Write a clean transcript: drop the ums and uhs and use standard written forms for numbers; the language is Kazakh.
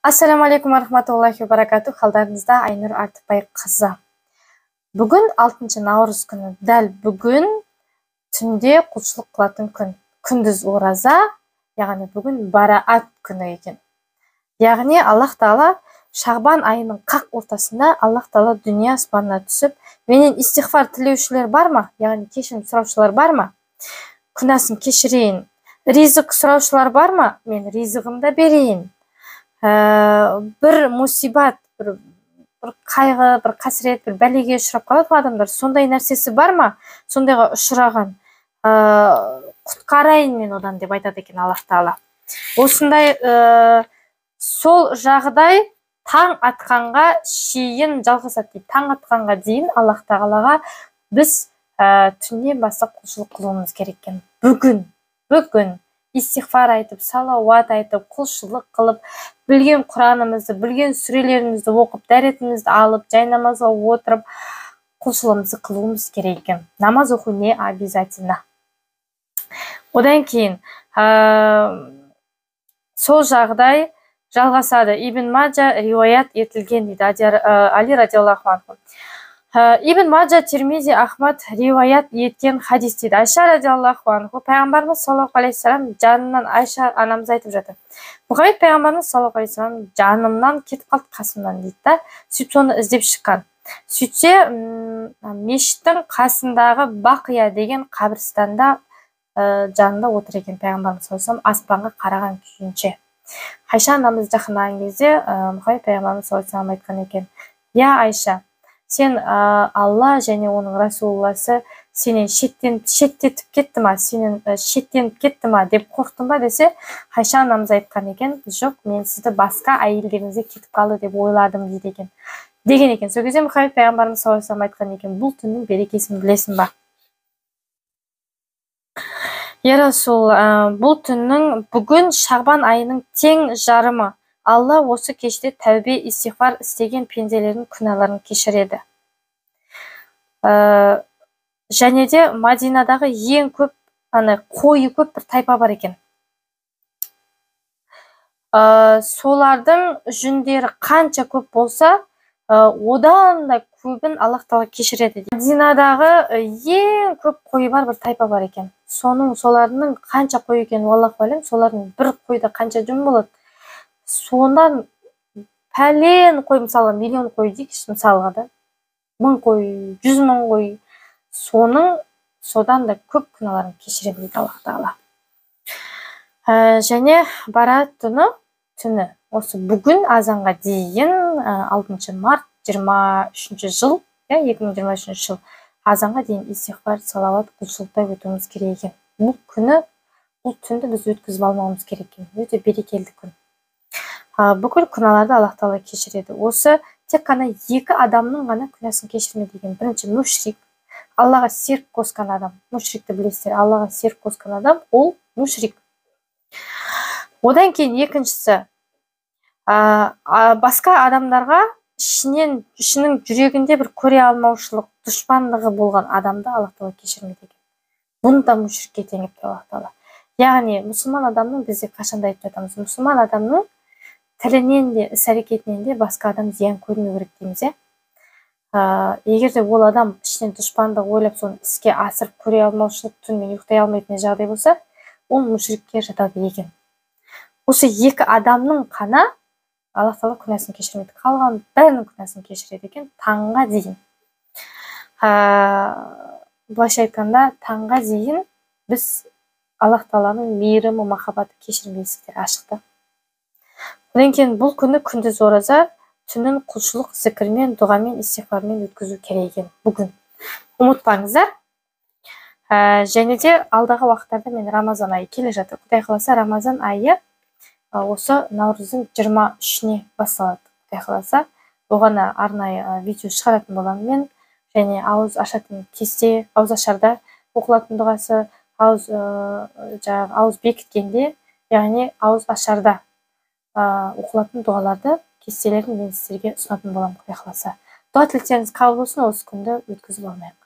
Ассаламу алейкум рахматуллахи баракату. Халдарыңызда Айнұр Артықбай қызы. Бүгін 6 наурыз күні. Дәл бүгін түнде құлшылық қылатын күн. Күндіз ораза, яғни бүгін бараат күні екен. Яғни Аллах Тағала Шағбан айының қақ ортасында Аллах Тағала дүние аспанына түсіп, менен истиғфар тілеушілер бар ма? Яғни кешірім сұраушылар бар ма? Күнәсін кешірейін. Ризық сұраушылар бар ма? Мен ризығымды берейін. Бір мусибат, бір қайғы, бір қасірет, бір бәлеге ұшырап қалады ғой адамдар. Сондай нәрсесі бар ма? Сондайға ұшыраған. Құтқарайын мен одан деп айтады екен Аллах Тағала. Осындай сол жағдай таң атқанға шейін жалғасады дейді. Таң атқанға дейін Аллах Тағалаға біз түннен бастап құлшылық қылуымыз керек екен. Бүгін истиғфар айтып, салауат айтып, құлшылық қылып, білген Құранымызды, білген сүрелерімізді оқып, дәретімізді алып, жай намазға отырып, құлшылығымызды қылуымыз керек екен. Намаз оқу не обязательно. Одан кейін сол жағдай жалғасады. Ибн Маджа риуаят етілген дейді, Али радиаллаху анху. Ибн Маджа, Тирмизи, Ахмад риуаят еткен хадис дейді. Айша радиаллаху анху, пайғамбарымыз саллаллаху алейхи вассалам жанынан, Айша анамыз айтып жатыр. Мұхаммед пайғамбарымыз саллаллаху алейхи вассалам жанымнан кетіп қалды, қасымнан дейді да. Сөйтіп соны іздеп шыққан. Сөйтсе, мешіттің қасындағы Бақия деген қабірстанда жанында отыр екен пайғамбарымыз саллаллаху алейхи вассалам аспанға қараған күйінше. Айша анамыз жақындаған кезде Мұхаммед пайғамбарымыз саллаллаху алейхи вассалам айтқан екен: "Я Айша, сен Алла және оның Расулласы сенен шеттетіп кетті ма, сенен шеттеніп кетті ма деп қорықтың ба?" десе, Айша анамыз айтқан екен: "Жоқ, мен сізді басқа әйелдеріңізге кетіп қалды деп ойладым" дейді екен. Деген екен. Сол кезде Мұхаммед пайғамбарымыз саллаллаху алейхи вассалам айтқан екен: "Бұл түннің берекесін білесің ба? Я Расул, бұл түннің бүгін Шағбан айының тең жарымы. Алла осы кеште тәубе истиғфар істеген пенделердің күнәларын кешіреді." Және де Мадинадағы ең көп, ана қойы көп бір тайпа бар екен. Солардың жүндері қанша көп болса, одан да көбін Аллах Тағала кешіреді. Мадинадағы ең көп қойы бар бір тайпа бар екен. Соның солардың қанша қой екенін Аллаху алем, солардың бір қойда қанша жүн болады? Сондан пәлен қой, мысалы миллион қой дейікші, мысалға да, 1000 қой, 100 000 қой, соның содан да көп күнәларын кешіремін дейді Аллах Тағала. Және барат түні осы бүгін азанға дейін 6 март 23 жыл, 2023 жыл азанға дейін истиғфар, салауат, құлшылықта өтуіміз керек екен. Бұл күні, бұл түнді біз өткізіп алмауымыз керек екен. Өте берекелі күн. Бүкіл күнәларды Аллах Тағала кешіреді. Осы тек қана екі адамның ғана күнәсін кешірмейді екен. Бірінші мушрик, Аллаға серік қосқан адам. Мушрикті білесіздер, Аллаға серік қосқан адам ол мушрик. Одан кейін екіншісі басқа адамдарға ішінің жүрегінде бір көре алмаушылық, дұшпандығы болған адамды Аллах Тағала кешірмейді екен. Бұны да мушрикке теңеп тұр Аллах Тағала. Яғни мұсылман адамның, бізде қашанда айтып жатамыз, мұсылман адамның тілінен де, іс әрекетінен де басқа адам зиян көрмеу керек дейміз, иә. Егер де ол адам ішінен дұшпандық ойлап, соны іске асырып, көре алмаушылық, түнімен ұйықтай алмайтын жағдай болса, ол мушрикке жатады екен. Осы екі адамның қана Аллах Тағала күнәсін кешірмейді. Қалған бәрінің күнәсін кешіреді екен таңға дейін. Былайша айтқанда, таңға дейін біз Аллах Тағаланың мейірімі, махаббаты, кешірім есіктері ашық. Одан кейін бұл күні күндіз ораза, түнін құлшылық, зікірмен, дұғамен, истиғфармен өткізу керек екен бүгін. Ұмытпаңыздар. Және де алдағы уақыттарда мен Рамазан айы келе жатыр. Құдай қаласа, Рамазан айы осы наурыздың 23-не басталады. Құдай қаласа, оған арнайы видео шығаратын боламын мен. Және ауыз ашатын кесте, ауыз ашарда оқылатын дұғасы, жаңағы ауыз бекіткенде, яғни ауыз ашарда оқылатын дұғаларды, кестелерін мен сіздерге ұсынатын боламын, Құдай қаласа. Дұға тілектеріңіз қабыл болсын, осы күнді өткізіп алмайық.